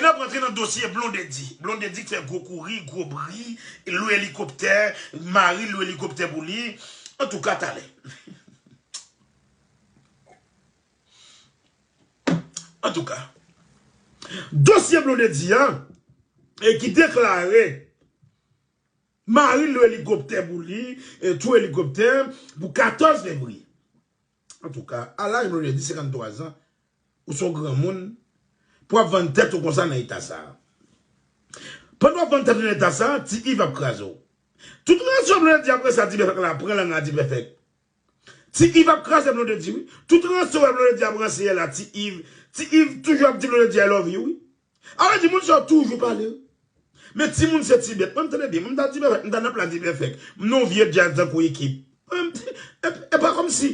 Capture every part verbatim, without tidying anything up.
N ap rantre nan dosye Blondedy. Blondedy k fè gwo kouri, gwo bri, lwe elikoptè, mari l lwe elikoptè pou li. Antouka, talè. Antouka, dosye Blondedy a, e ki deklare mari l lwe elikoptè pou li, e, tou elikoptè pou katòz fevriye. Antouka, a laj Blondedy, senkanntwa zan, ou se yon granmoun, pou w ap vann tèt ou konsa nan eta sa a. Pandan w ap vann tèt ou nan eta sa a, Ti Iv ap kraze w. Tout ransyon Blondedy ap ranse a Dipèfèk la, pran lang a Dipèfèk. Ti Iv ap kraze Blondedy, wi. Tout ransyon wè Blondedy ap ranse a la, Ti Iv. Ti Iv toujou ap di Blondedy I love you, wi. A vle di, moun sa yo toujou pale, wi. Men timoun se ti bèt. Mwen, m tande byen. Mwen, m ta Dipèfèk, m ta nan plas Dipèfèk. M nan yon vye djaz tankou Ekip. Mwen, m, e, e pa kòmsi.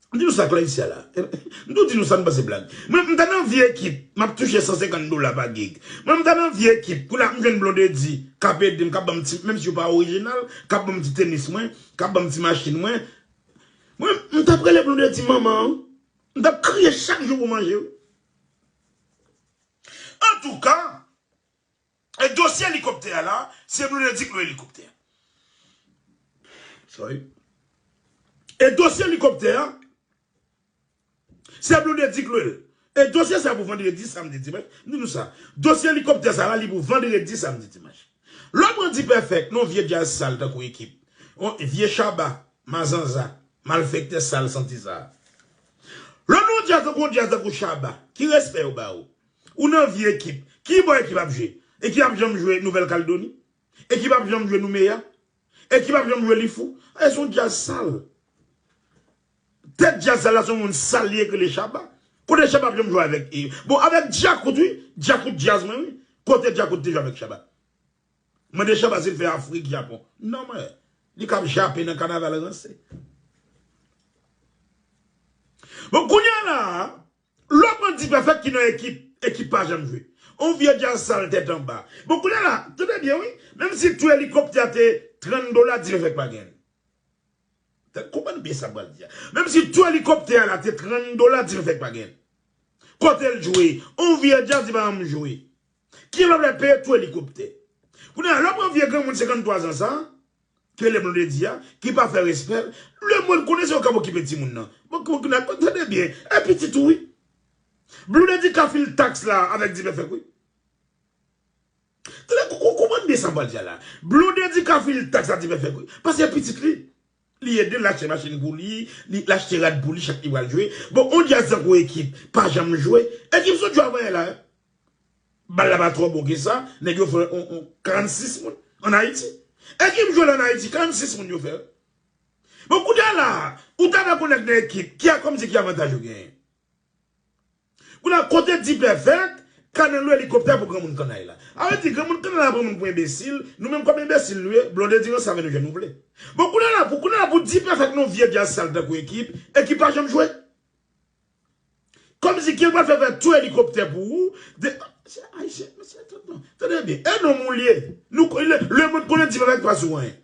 M di nou sa klè isi a la. M tou di nou sa, m panse blag. Mwen, m ta nan vye Ekip. M ap touche san senkant dola pa gig. Mwen, m ta nan vye Ekip. Kounye a, m jwenn Blondedy k ap ede m, k ap ban m ti, menm si yo pa orijinal, k ap ban m ti tenis mwen, k ap ban m ti machin mwen. Mwen, m t ap rele Blondedy manman, wi. M t ap kriye chak jou pou manje, wi. Antouka, e dosye elikoptè a la, se Blondedy k lwe elikoptè a. Sorry. E dosye elikoptè a, se Blondedy k lwe l. E dosye sa pou vandredi, samdi, dimanch. M di nou sa. Dosye elikoptè sa la, li pou vandredi, samdi, dimanch. Lè w pran Dipèfèk, non, vye djaz sal tankou Ekip. On, vye Shabba, mazanza, malfektè sal santi sa. Lè w nan yon djaz tankou, yon djaz tankou Shabba, ki respè yo ba ou? Ou nan vye Ekip. Ki bò Ekip ap jwe? Ekip ap janm jwe Nouvèl Kaledoni? Ekip ap janm jwe Noumeya? Ekip ap janm jwe Lifou? E se yon djaz sal. Tèt djaz sal la se yon moun sal li ye k rele Shabba. Kote Shabba ap janm jwe avèk, e, bon, avèk Djakout, wi. Djakout djaz mwen, wi. Kote Djakout te jwe avèk Shabba? Mande Shabba si l fè Afrik, Japon. Non, mwen. Li k ap jape nan kanaval ranse. Bon, kounye a la, lè w pran Dipèfèk ki nan Ekip, Ekip pa janm jwe. On vye djaz sal tèt anba. Bon, kounye a la, tande byen, wi. Menm si tou elikoptè a te trant dola, Dipèfèk pa gen. Tande, konprann byen sa m pral di a. Menm si tou elikoptè a la te trant dola, Dipèfèk pa gen. Kote l jwe? On vye djaz li pa janm jwe. Ki lè w peye tou elikoptè? Kounye a, lè w pran vye granmoun senkanntwa zan sa, ki rele Blondedy a, ki pa fè respè l, lemonn konnen se yo k ap okipe timoun nan. Bon, bon, kounye a, tande byen, e pitit ou, wi. Blondedy ka fil taks la avèk Dipèfèk, wi. Tande, kou-, kou-, konprann byen sa m pral di a la. Blondedy ka fil taks a Dipèfèk, wi. Paske pitit li, li ede l achte machin pou li, li, l achte rad pou li chak li pral jwe. Bon, on djaz tankou Ekip pa janm jwe. Ekip se on djaz vanyan la, wi. Bal la pa twò bon ke sa, nèg yo fè on, on karannsis moun ann Ayiti. Ekip jwe l ann Ayiti, karannsis moun yo fè. Bon, kounye a la, ou ta nan konèk nan Ekip, ki a kòmsi ki avantaj ou genyen? Kounye a, kote Dipèfèk ka nan lwe elikoptè pou granmoun kannay la? A vle di, granmoun kannay la pran moun pou enbesil, nou menm kòm enbesil nou ye, Blondedy ranse avè nou jan nou vle. Bon, kounye a la, pou, kounye a la, pou Dipèfèk nan vye djaz sal tankou Ekip, Ekip pa janm jwe. Kòmsi ki l pral fè fè tou elikoptè pou ou? De, se Ayisyen, mesye, tande, tande byen. E nonm ou l ye. Nou, le, lemonn konnen Dipèfèk pa sou anyen.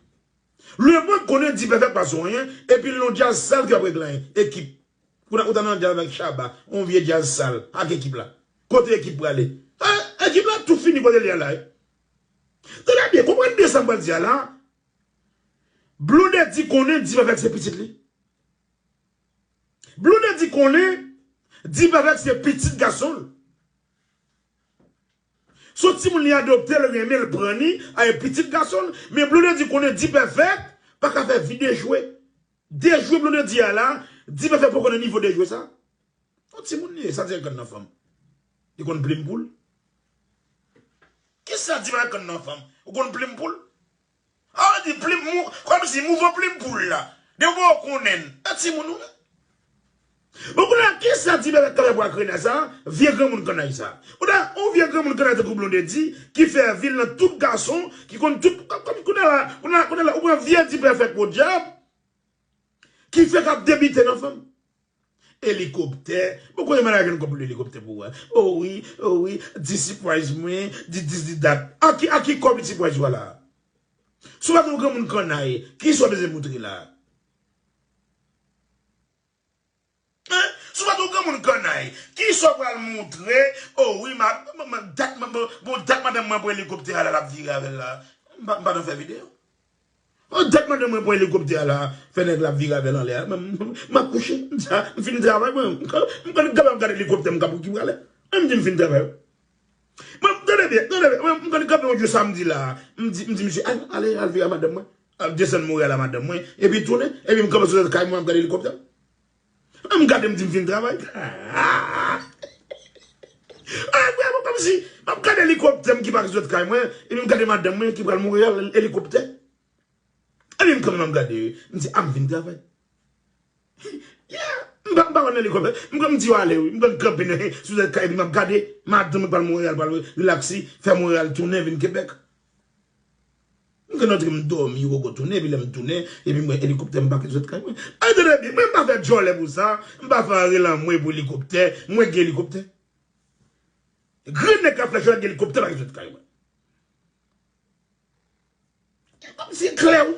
Lemonn konnen Dipèfèk pa sou anyen, epi l nan djaz sal ki ap regle anyen. Ekip. Ou ta, ou ta nan djaz avèk Shabba, on vye djaz sal, ak Ekip la. Kote Ekip prale? E, Ekip la tou fini kote l ye a la, wi. Tande byen, konprann byen sa m pral di a la. Blondedy konnen Dipèfèk se pitit li. Blondedy konnen Dipèfèk se pitit gason l. Se yon timoun li adopte, l renmen, l pran li, a e pitit gason l. Men Blondedy konnen Dipèfèk pa ka fè vi dejwe. Dejwe Blondedy a la, Dipèfèk poko nan nivo dejwe sa. Yon timoun li ye, sa di ak grann nan fanm. Li konn plim poul. Kisa di ak grann nan fanm? Ou konn plim poul? A, di plim, mou-, kòmsi mouvan plim poul la. Depi w konnen l. E timoun ou ye. Bon, kounye a, kisa Dipèfèk ka fè pou ak rena sa, vye granmoun kannay sa? Kounye a, on vye granmoun kannay tankou Blondedy, ki fè vi l nan tout gason, ki konn tout, kòm, kòm, kounye a la, kounye a, kounye a la, ou pran vye Dipèfèk podyab, ki fèk ap debite nan fanm. Elikoptè. Bon, kote mwen al jwenn kòb pou elikoptè pou wè? O wi, o wi, di surprise mwen, di dis, di dat. A ki, a ki kòb li surprise ou a la? Si w pa t yon granmoun kannay, kisa w bezwen moutre la? Hein? Si w pa t yon granmoun kannay, kisa w pral montre? O wi, ma, ma, ma, dat, ma, ma, bon, dat madanm mwen pran elikoptè a la, l ap vire avè l la. M pa, m pa nan fè videyo. O, dat madanm mwen pran elikoptè a la, fè nèg la ap vire avè l anlè a. M, m, m ap kouche. M di sa, m fin travay mwen. M, m konn kanpe ap gade elikoptè, m ka pou ki prale. M di m fin travay. Mwen, tande byen, tande byen. Mwen, m konn kanpe yon jou samdi la. M di, m di misye, al, ale, al vire a madanm mwen. Al desann Monreyal a madanm mwen. Epi tounen. Epi m kanpe sou tèt kay mwen, m ap gade elikoptè. M gade, m di m fin travay. Ah, vrèman kòmsi m ap gade elikoptè m ki pake sou tèt kay mwen, epi m gade madanm mwen ki pral Monreyal elikoptè. Epi m kanpe m ap gade, m di, a, m fin travay. Yeah, m pa, m pa konn nan elikoptè. M konn, m di yo ale wi. M konn kanpe nan, sou tèt kay, epi m ap gade madanm mwen pral Monreyal, pral relaksi, fè Monreyal tounen, vin Kebèk. M gen lòt m dòmi, yo poko tounen, epi lè m tounen, epi m wè elikoptè m pake sot kay mwen. Ay, tande byen, mwen m pa fè djòlè pou sa, m pa fè anyen lanmwe pou elikoptè, mwen gen elikoptè. Grenn nèg k ap fè djòlè gen elikoptè pake sot kay mwen. Kòmsi klè wi.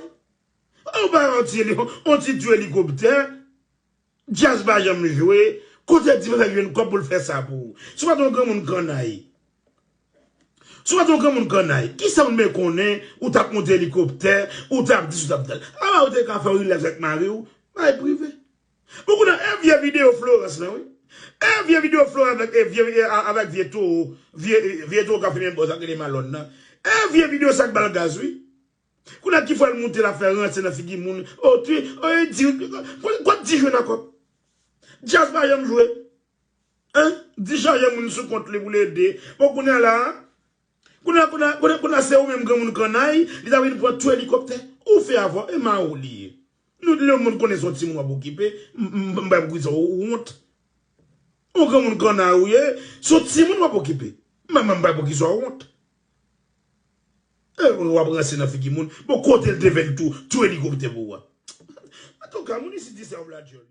Ou pa yon ti, yon ti tyo elikoptè. Djaz pa janm jwe. Kote di pa fè jwenn kòb pou l fè sa pou ou? Si w pa t yon granmoun kannay. Si w pa t yon granmoun kannay, kisa moun men konnen ou t ap monte elikoptè, ou t ap di, ou t ap dat? Apa ou te ka fè w rilaks ak mari w, bay prive. Bon, kounye a, e vye videyo Florence lan, wi. E vye videyo Florence avèk, e vye, e, a, avèk vye towo, vye, e, vye towo k ap fimen bò sa k rele Malòn nan. E vye videyo sa k ba l gaz, wi. Kounye a ki fwa l moute l ap fè ranse nan figi moun. O, ti, o, e di, kot, kot di jwe nan kòb? Djaz pa janm jwe. Hein? Di chaje moun sou kont li pou l ede. Bon, kounye a la, kounye a, kounye a, kounye a, kounye a se ou menm granmoun kannay, li ta vin pran tou elikoptè. Ou fè avè w, e ma ou li ye. Nou, lemonn konnen se yon timoun w ap okipe, m, m, m bay pou ki sa ou wont. Yon granmoun kannay ou ye, se yon timoun w ap okipe. Manman m bay pou ki sa ou wont. E, w ap ranse nan figi moun. Bon, kote l te fè l tou, tou elikoptè pou ou a? Antouka, moun isit di sa yo bladjòl.